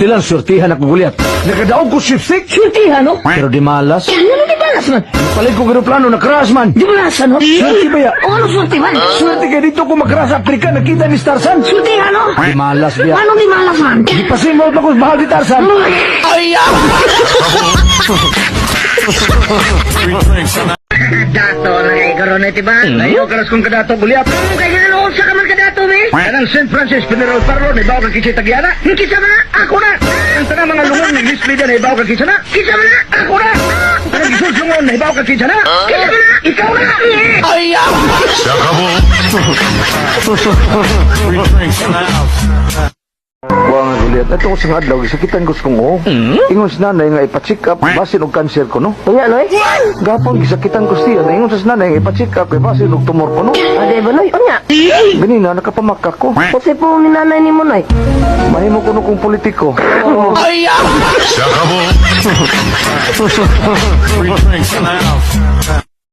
Pastilan, surtihan ako, Goliath. Nakadaog ko sipsik. Sultihan, no? Pero di malas. Ano di balas man? Palit ko eroplano, na-crash man. Di balas, ano? Swerte ba ya? O ano sulti man? Swerte kay dito ko makras Afrika, nakita ni Tarzan. Sultihan, no? Di malas biya. Ano di malas man? Di pasimol pa ko bahal di Tarzan. Dato na kay karon na tiba. Ayaw karas kong kadato, Goliath. Kung kay nga sa ka man kadato, be? Kanang St. Francis Funeral Parlor, ibaw ka kitsi tagiana. Kisa man na? Ako na! Ang tanang mga lungon ni Miss Lydia, ibaw ka kitsi na. Kisa man na? Ako na! Kanang gisulsungon, ibaw ka kitsi na. Kisa man na? Ikaw na! Wa nga, Goliath, ato ko sa adlaw, gisakitan ko sa kong oo. Ingon sa nanay nga ipa-check up, basin og cancer ko, no? Unya, noy? Gapon, gisakitan ko siya, ingon sa nanay nga ipa-check up, kay basin og tumor ko, no? Ade ba, noy? Unya. Ganina, nakapamakak ko. Kasi po ni nanay ni mo, noy. Mahimo ko no kong politiko.